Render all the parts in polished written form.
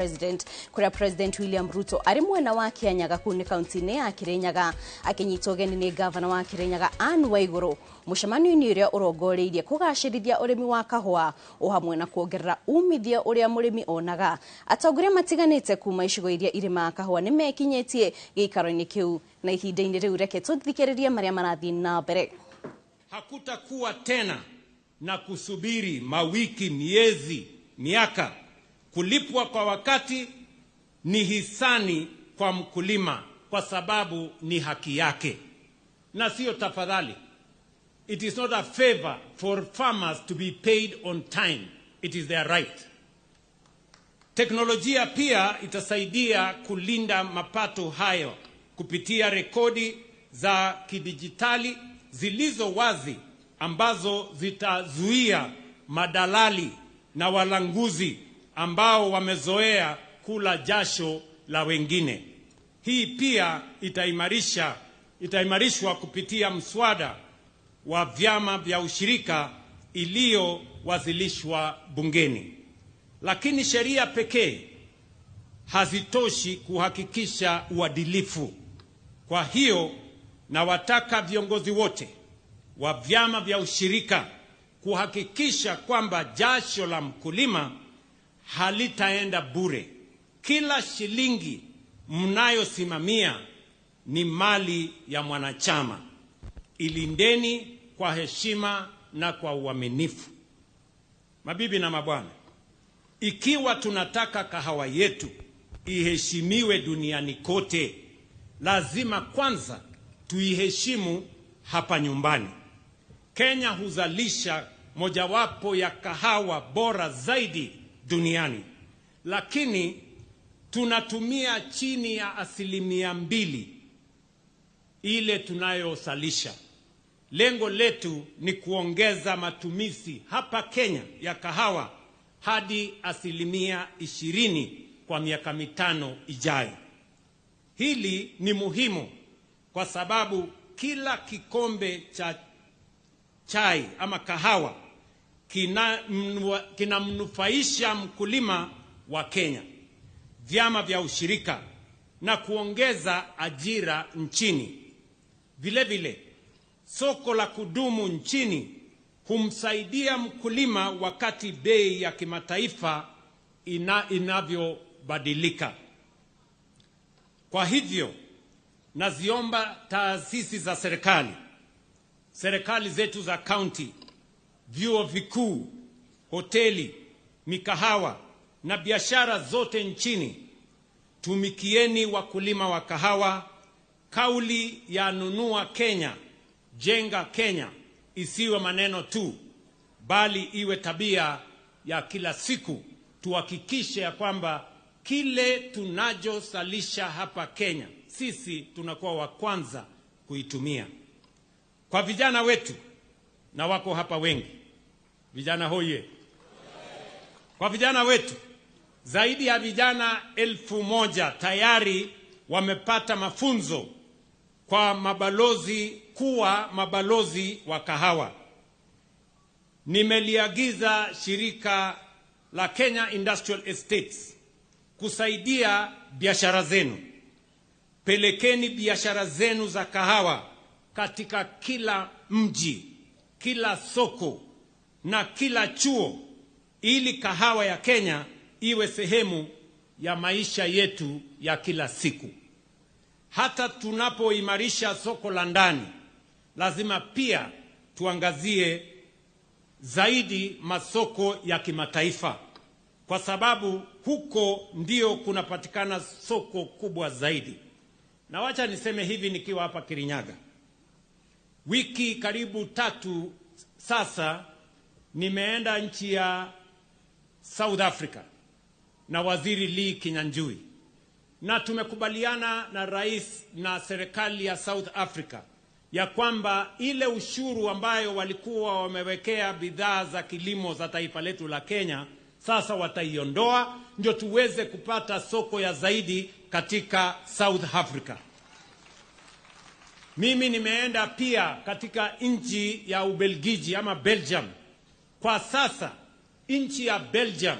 President kuria President William Ruto ari mwena wa Kianyaga kuu ni kaunti-inĩ ya Kirinyaga akinyitwo ũgeni nĩ gavana wa Kirinyaga Anne Waiguru mũcemanio-inĩ ũrĩa ũrongoreirie kũgacĩrithia ũrĩmi wa kahũa o hamwe na kuongerera umithio ũrĩa mũrĩmi onaga. Atongoria matiganĩte kuma icigo iria irĩmaga kahũa nĩ mekinyĩtie gĩikaro-inĩ kĩu na ihinda-inĩ rĩu reke tũthikĩrĩrie marĩa marathiĩ na mbere. Hakutakuwa tena na kusubiri mawiki, miezi, miaka. Kulipwa kwa wakati ni hisani kwa mkulima, kwa sababu ni haki yake na sio tafadhali. It is not a favor for farmers to be paid on time. It is their right. Teknolojia pia itasaidia kulinda mapato hayo kupitia rekodi za kidijitali zilizo wazi ambazo zitazuia madalali na walanguzi ambao wamezoea kula jasho la wengine. Hii pia itaimarishwa kupitia mswada wa vyama vya ushirika iliyowasilishwa bungeni. Lakini sheria pekee hazitoshi kuhakikisha uadilifu. Kwa hiyo nawataka viongozi wote wa vyama vya ushirika kuhakikisha kwamba jasho la mkulima halitaenda bure. Kila shilingi mnayosimamia ni mali ya mwanachama. Ilindeni kwa heshima na kwa uaminifu. Mabibi na mabwana, ikiwa tunataka kahawa yetu iheshimiwe duniani kote, lazima kwanza tuiheshimu hapa nyumbani. Kenya huzalisha mojawapo ya kahawa bora zaidi duniani, lakini tunatumia chini ya 2% ile tunayosalisha. Lengo letu ni kuongeza matumizi hapa Kenya ya kahawa hadi 20% kwa miaka 5 ijayo. Hili ni muhimu kwa sababu kila kikombe cha chai ama kahawa kinamnufaisha mkulima wa Kenya, vyama vya ushirika na kuongeza ajira nchini. Vile vile, soko la kudumu nchini humsaidia mkulima wakati bei ya kimataifa inavyobadilika. Kwa hivyo, naziomba taasisi za serikali, serikali zetu za kaunti, vyuo vikuu, hoteli, mikahawa na biashara zote nchini, tumikieni wakulima wa kahawa. Kauli ya nunua Kenya, jenga Kenya isiwe maneno tu, bali iwe tabia ya kila siku. Tuhakikishe ya kwamba kile tunachosalisha hapa Kenya, sisi tunakuwa wa kwanza kuitumia. Kwa vijana wetu, na wako hapa wengi, vijana hoye. Kwa vijana wetu, zaidi ya vijana 1,000 tayari wamepata mafunzo kwa mabalozi, kuwa mabalozi wa kahawa. Nimeliagiza shirika la Kenya Industrial Estates kusaidia biashara zenu. Pelekeni biashara zenu za kahawa katika kila mji, kila soko na kila chuo, ili kahawa ya Kenya iwe sehemu ya maisha yetu ya kila siku. Hata tunapoimarisha soko la ndani, lazima pia tuangazie zaidi masoko ya kimataifa, kwa sababu huko ndio kunapatikana soko kubwa zaidi. Na wacha niseme hivi nikiwa hapa Kirinyaga. Wiki karibu 3 sasa nimeenda nchi ya South Africa na Waziri Lee Kinyanjui, na tumekubaliana na rais na serikali ya South Africa ya kwamba ile ushuru ambayo walikuwa wamewekea bidhaa za kilimo za taifa letu la Kenya sasa wataiondoa, ndio tuweze kupata soko ya zaidi katika South Africa. Mimi nimeenda pia katika nchi ya Ubelgiji ama Belgium. Kwa sasa nchi ya Belgium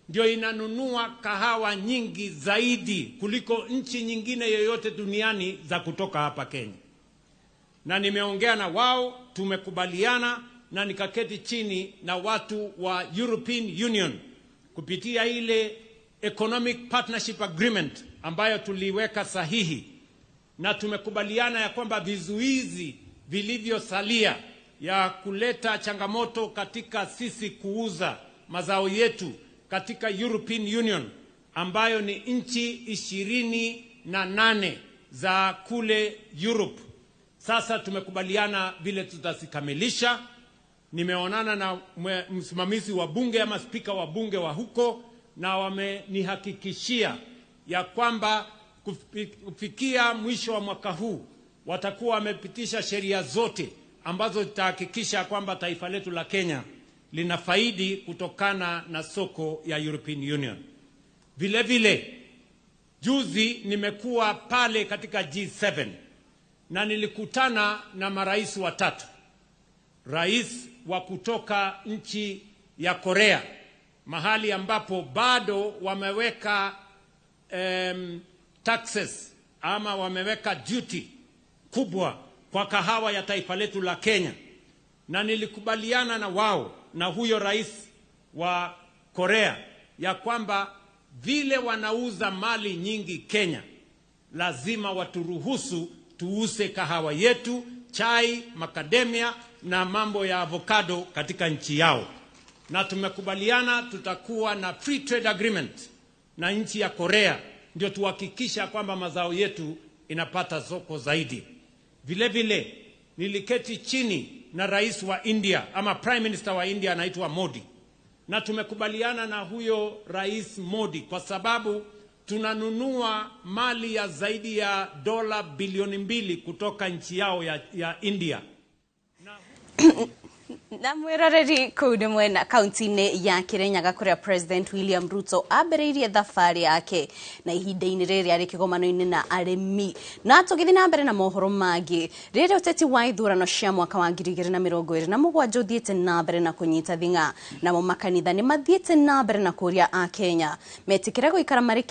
ndio inanunua kahawa nyingi zaidi kuliko nchi nyingine yoyote duniani za kutoka hapa Kenya. Na nimeongea na wao, tumekubaliana na nikaketi chini na watu wa European Union kupitia ile Economic Partnership Agreement ambayo tuliweka sahihi, na tumekubaliana ya kwamba vizuizi vilivyosalia ya kuleta changamoto katika sisi kuuza mazao yetu katika European Union ambayo ni nchi 28 za kule Europe, sasa tumekubaliana vile tutazikamilisha. Nimeonana na msimamizi wa bunge ama spika wa bunge wa huko, na wamenihakikishia ya kwamba kufikia mwisho wa mwaka huu watakuwa wamepitisha sheria zote ambazo zitahakikisha kwamba taifa letu la Kenya linafaidi kutokana na soko ya European Union. Vile vile juzi nimekuwa pale katika G7 na nilikutana na marais watatu. Rais wa kutoka nchi ya Korea, mahali ambapo bado wameweka taxes ama wameweka duty kubwa kwa kahawa ya taifa letu la Kenya, na nilikubaliana na wao na huyo rais wa Korea ya kwamba vile wanauza mali nyingi Kenya, lazima waturuhusu tuuze kahawa yetu, chai, makademia na mambo ya avocado katika nchi yao. Na tumekubaliana tutakuwa na free trade agreement na nchi ya Korea, ndio tuhakikisha kwamba mazao yetu inapata soko zaidi. Vile vile niliketi chini na rais wa India ama prime minister wa India anaitwa Modi, na tumekubaliana na huyo rais Modi kwa sababu tunanunua mali ya zaidi ya $2 bilioni kutoka nchi yao ya India. Na mwiroreri kuu nĩ mwena kaunti-inĩ ya Kirinyaga kũrĩa President William Ruto ambĩrĩirie thabarĩ yake na ihinda-inĩ rĩrĩ arĩ kĩgomano-inĩ na arĩmi. Na tũgĩthiĩ na mbere na mohoro mangĩ, rĩrĩa ũteti wa ithurano cia mwaka wa 2027 ũthiĩte na mbere na kũnyita thing'a, namo makanitha nĩ mathiĩte na mbere na kũria a Kenya metĩkĩre gũikara marĩ